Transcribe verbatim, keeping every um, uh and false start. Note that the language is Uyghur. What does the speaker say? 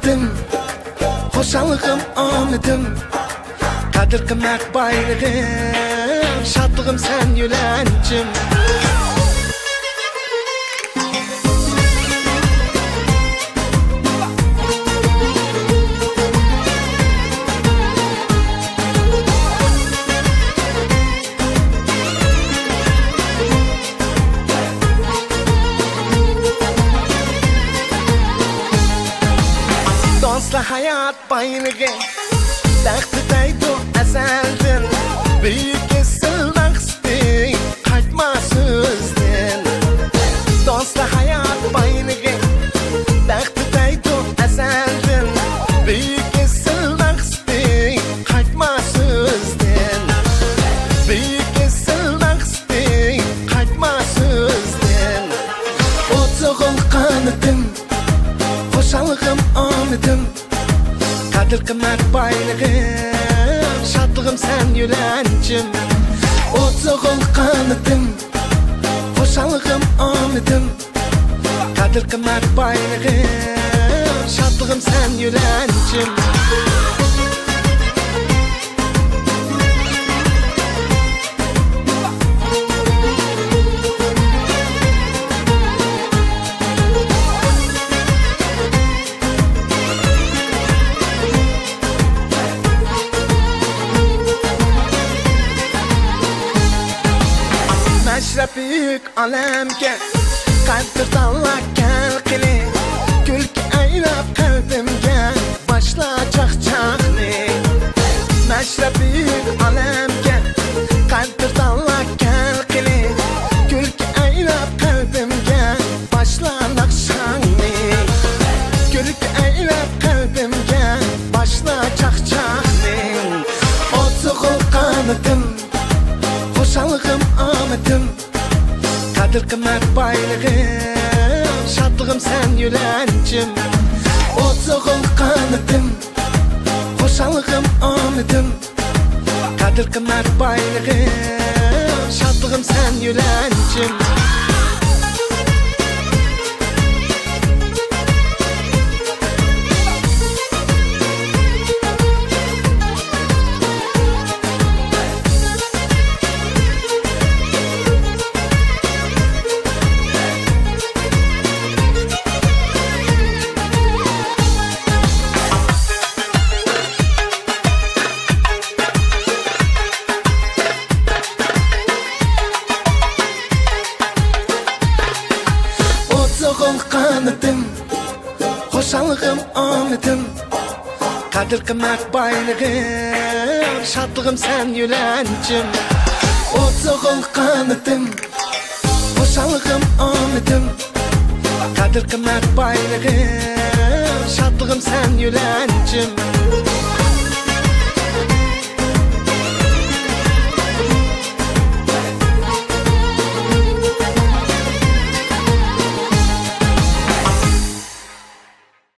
خۇشاللىقىم ئامىتىم، قەدىر-قىممەت بايلىقىم، شادلىقىم سەن يۆلەنچۈم. دوستلار ھايات بايلىقى، بەخت دەيدۇ ئەزەلدىن، بۈيۈك ئېسىل مەقسىتى، قايتما سۆزدىن. دوستلار ھايات بايلىقى، بەخت دەيدۇ ئەزەلدىن، بۈيۈك ئېسىل مەقسىتى، قايتما سۆزدىن. بۈيۈك ئېسىل مەقسىتى، قايتما سۆزدىن. ئوت سوغۇل قانىتىم، خۇشاللىقىم ئامىتىم، قەدىر-قىممەت بايلىقىم، شادلىقىم سەن يۆلەنچۈم. ئوت سوغۇل قانىتىم، خۇشاللىقىم ئامىتىم، قەدىر-قىممەت بايلىقىم، شادلىقىم سەن يۆلەنچۈم. مەشرەپ بۈيۈك ئالەمگە، قەدىردانلار كەل قېنى، كۈلكە ئەيلەپ قەلبىمگە، باشلا چاقچاقنى. مەشرەپ بۈيۈك ئالەمگە، قەدىردانلار كەل قېنى، كۈلكە ئەيلەپ قەلبىمگە، باشلا ناخشاڭنى. كۈلكە ئەيلەپ قەلبىمگە، باشلا چاقچاقنى. ئوت سوغۇل قانىتىم، خۇشاللىقىم ئامىتىم، قەدىر-قىممەت بايلىقىم، شادلىقىم سەن يۆلەنچۈم. ئوت سوغۇل قانىتىم، خۇشاللىقىم ئامىتىم، قەدىر-قىممەت بايلىقىم، شادلىقىم سەن يۆلەنچۈم. ئوت سوغۇل قانىتىم، خۇشاللىقىم ئامىتىم، قەدىر-قىممەت بايلىقىم، شادلىقىم سەن يۆلەنچۈم. ئوت سوغۇل قانىتىم، خۇشاللىقىم ئامىتىم، قەدىر-قىممەت بايلىقىم، شادلىقىم سەن يۆلەنچۈم.